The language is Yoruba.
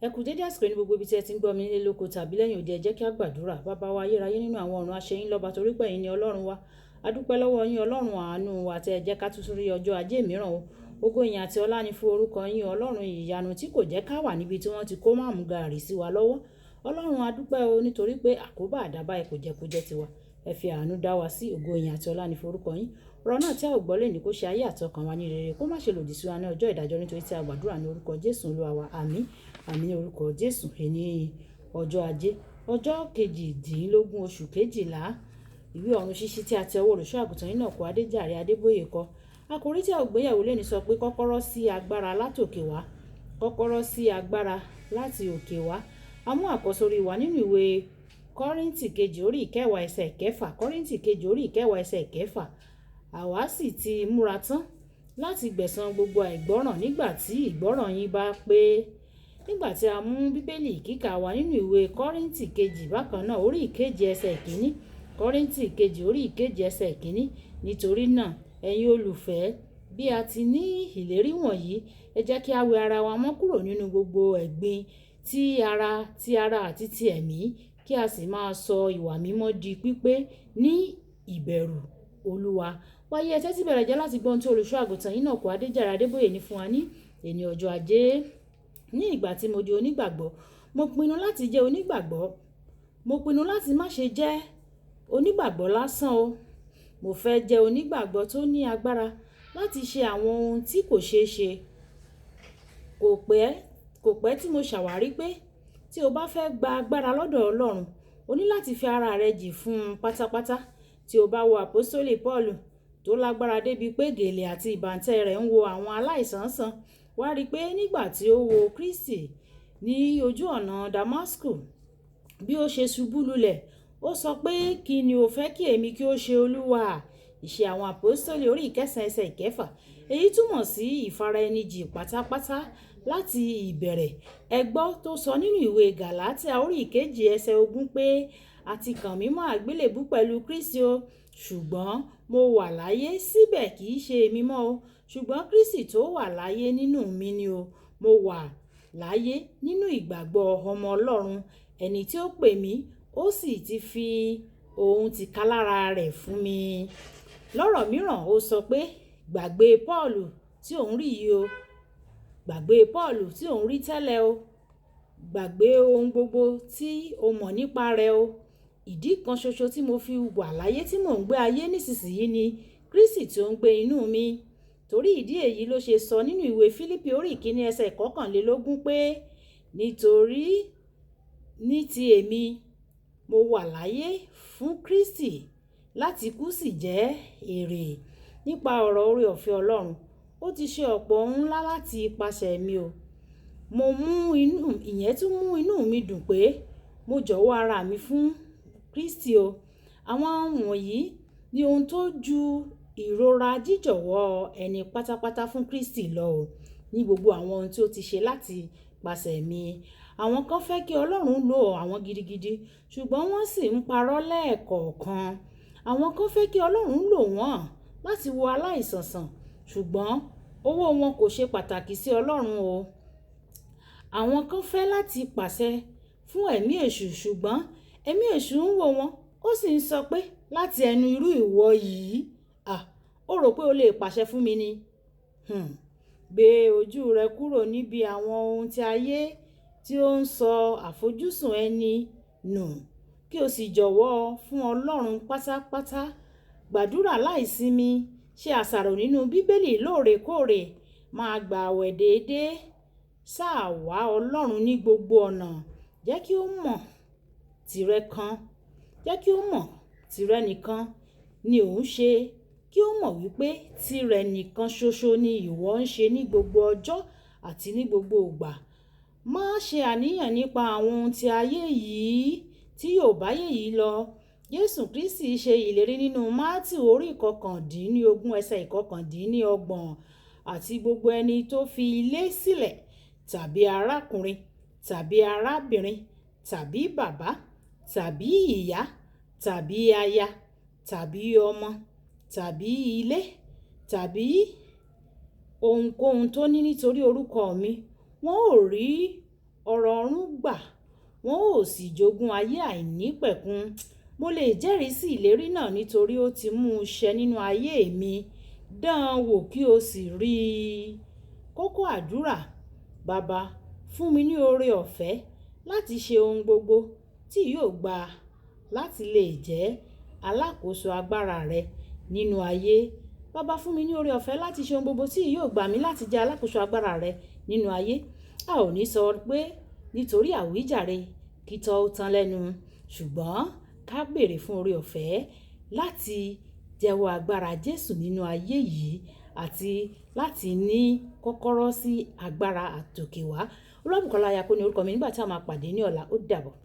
Ẹ kú dédé àsìkò ní gbogbo ibi tí ẹ ti ń gbọ́ mi nílé lóko tàbí lẹ́yìn odi. Ẹ jẹ́ kí a gbàdúrà. Bàbá wa ayérayé nínú àwọn ọ̀run, a ṣe yín lọ́ba torí pé ẹ̀yin ni Ọlọ́run wa. A dúpẹ́ lọ́wọ́ yín, Ọlọ́run àánú wa, tí ẹ jẹ́ ká tún rí ọjọ́ ajé mìíràn o. Ògo, ìyìn àti ọlá ni fún orúkọ yín, Ọlọ́run ìyanu tí kò jẹ́ ká wà níbi tí wọ́n ti kó máàmù gààrí sí wa lọ́wọ́. Ọlọ́run, a dúpẹ́ o, nítorí pé àkóbá àdábá ẹ kò jẹ́ kó jẹ́ tiwa. Ẹ fi àánú dá wa sí. Ògo, ìyìn àti ọlá ni fún orúkọ yín. Ọ̀rọ̀ náà tí a ò gbọ́ lónìí, kó ṣe ayé àti ọkàn wa ní rere, kó má ṣe lòdì sí wa ní ọjọ́ ìdájọ́, nítorí tí a gbàdúrà ní orúkọ Jésù Olúwa wa. Àmín. Àmín ní orúkọ Jésù. Èní ọjọ́ ajé, ọjọ́ 18 oṣù 12, ìwé ọ̀run ṣíṣí tí a ti ọwọ́ olùṣọ́ àgùntàn yín náà kọ, Adéjàre Adébóyè kọ. Àkòrí tí a ò gbéyẹ̀wò lónìí sọ pé kọ́kọ́rọ́ sí agbára látòkè wá. Kọ́kọ́rọ́ sí agbára láti òkè wá. A mú àkọ́sórí wa nínú ìwé Kọ́ríńtì kejì orí 10 ẹsẹ̀ 6. Kọ́ríńtì kejì orí 10 ẹsẹ̀ 6. Àwa sì ti múra tán láti gbẹ̀san gbogbo àìgbọ́ràn nígbà tí ìgbọ́ràn yín bá pé. Nígbà tí a mú Bíbélì kíkà wa nínú ìwé Kọ́ríńtì kejì bákan náà orí 7 ẹsẹ̀ 1. Kọ́ríńtì kejì orí 7 ẹsẹ̀ 1. Nítorí náà, ẹ̀yin olùfẹ́, bí a ti ní ìlérí wọ̀nyí, ẹ jẹ́ kí a wẹ ara wa mọ́ kúrò nínú gbogbo ẹ̀gbin ti ara àti ti ẹ̀mí, kí a sì máa sọ ìwà mímọ́ di pípé ní ìbẹ̀rù Olúwa. Wáyé, ẹ tẹ́tí bẹ̀rẹ̀ jẹ́ láti gbọ́ ohun tí olùṣọ́ àgùntàn yín náà kọ, Adéjàre Adébóyè ní fún wa ní èní ọjọ́ ajé. Ní ìgbà tí mo di onígbàgbọ́, mo pinnu láti jẹ́ onígbàgbọ́. Mo pinnu láti má ṣe jẹ́ onígbàgbọ́ lásán o. Mo fẹ́ jẹ́ onígbàgbọ́ tó ní agbára láti ṣe àwọn ohun tí kò ṣeé ṣe. Kò pẹ́ tí mo ṣàwárí pé tí o bá fẹ́ gba agbára lọ́dọ̀ Ọlọ́run, o ní láti fi ara rẹ jì fún un pátápátá. Tí o bá wo Àpọ́stélì Paulu tó lágbára débi pé gèlè àti ìbàntẹ́ rẹ̀ ń wo àwọn aláìsàn sàn, wà á rí pé nígbà tí ó wo Kristi ní ojú ọ̀nà Damasku, bí ó ṣe ṣubú lulẹ̀, ó sọ pé, "Kí ni o fẹ́ kí èmi kí ó ṣe, Olúwa?" Ìṣe àwọn Àpọ́stélì orí 9 ẹsẹ̀ 6. Èyí túmọ̀ sí ìfara ẹni jì pátápátá láti ìbẹ̀rẹ̀. Ẹ gbọ́ tó sọ nínú ìwé Gàlátíà orí 2 ẹsẹ̀ 20 pé, "A ti kàn mí mọ́ àgbélébùú pẹ̀lú Kristi o, ṣùgbọ́n mo wà láyé síbẹ̀ kì í ṣe èmi mọ́ o, ṣùgbọ́n Kristi tó wà láyé nínú mi ni o. Mo wà láyé nínú ìgbàgbọ́ ọmọ Ọlọ́run, ẹni tí ó pè mí, ó sì ti fi ohun tìkálára rẹ̀ fún mi." Lọ́rọ̀ mìíràn, ó sọ pé, gbàgbé Paulu tí òun rí yìí o. Gbàgbé Paulu tí òun rí tẹ́lẹ̀ o. Gbàgbé ohun gbogbo tí o mọ̀ nípa rẹ̀ o. Ìdí kan ṣoṣo tí mo fi wà láyé tí mò ń gbé ayé nísinsìnyí ni Kristi tí ó ń gbé inú mi. Torí ìdí èyí ló ṣe sọ nínú ìwé Fílípì orí 1 ẹsẹ̀ 21 pé, "Nítorí ní ti èmi, mo wà láyé fún Kristi, láti kú sì jẹ́ èrè." Nípa ọ̀rọ̀ oore ọ̀fẹ́ Ọlọ́run, ó ti ṣe ọ̀pọ̀ ohun ńlá láti ipasẹ̀ mi o. Mo mú inú, ìyẹn tún mú inú mi dùn pé mo jọ̀wọ́ ara mi fún Kristi o. Àwọn wọ̀nyí ni ohun tó ju ìrora jíjọ̀wọ́ ẹni pátápátá fún Kristi lọ o. Ní gbogbo àwọn ohun tí ó ti ṣe láti ipasẹ̀ mi. Àwọn kan fẹ́ kí Ọlọ́run lò àwọn gidigidi, ṣùgbọ́n wọ́n sì ń parọ́ lẹ́ẹ̀kọ̀ọ̀kan. Àwọn kan fẹ́ kí Ọlọ́run lò wọ́n láti wo aláìsàn sàn, ṣùgbọ́n owó wọn kò ṣe pàtàkì sí Ọlọ́run o. Àwọn kan fẹ́ láti pàṣẹ fún ẹ̀mí èṣù, ṣùgbọ́n ẹ̀mí èṣù ń wò wọ́n, ó sì ń sọ pé, "Láti ẹnu irú ìwọ yìí, à, ó rò pé o lè pàṣẹ fún mi ni." Gbé ojú rẹ kúrò níbi àwọn ohun tí ayé tí ó ń sọ àfojúsùn ẹni nù, kí o sì jọ̀wọ́ fún Ọlọ́run pátápátá. Gbàdúrà láìsinmi, ṣe àsàrò nínú Bíbélì lóòrèkóòrè, máa gba àwẹ̀ déédéé, sá wá Ọlọ́run ní gbogbo ọ̀nà. Jẹ́ kí ó mọ̀ tìrẹ kan, jẹ́ kí ó mọ̀ tìrẹ nìkan ni ò ń ṣe, kí ó mọ̀ wípé tìrẹ nìkan ṣoṣo ni ìwọ ń ṣe ní gbogbo ọjọ́ àti ní gbogbo ìgbà. Má ṣe àníyàn nípa àwọn ohun tí ayé yìí tí yóò bá ayé yìí lọ. Jésù Kristi ṣe ìlérí nínú Mátíù orí 19 ẹsẹ̀ 29, "Àti gbogbo ẹni tó fi ilé sílẹ̀ tàbí arákùnrin tàbí arábìnrin tàbí bàbá tàbí ìyá tàbí aya tàbí ọmọ tàbí ilé tàbí ohunkóhun tó ní nítorí orúkọ mi, wọn ó rí ọrọ̀ gbà, wọn ó sì jogún ayé àìnípẹ̀kun. Mo lè jẹ́rìí sí ìlérí náà nítorí ó ti mú un ṣẹ nínú ayé mi. Dán an wò kí o sì rí i. Kókó àdúrà. Baba, fún mi ní oore ọ̀fẹ́ láti ṣe ohun gbogbo tí yóò gbà láti lè jẹ́ alákòóso agbára rẹ nínú ayé. Baba, fún mi ní oore ọ̀fẹ́ láti ṣe ohun gbogbo tí yóò gbà mí láti jẹ́ alákòóso agbára rẹ nínú ayé. A ò ní sọ pé nítorí àwíjàre kí tọ́ ó tán lẹ́nu, ṣùgbọ́n ká béèrè fún oore ọ̀fẹ́ láti jẹ́wọ́ agbára Jésù nínú ayé yìí àti láti ní kọ́kọ́rọ́ sí agbára àtòkèwá. Olúwabùkọ́lá Ayako ni orúkọ mi nígbà tí a máa pàdé ní ọ̀la. Ó dàbọ̀.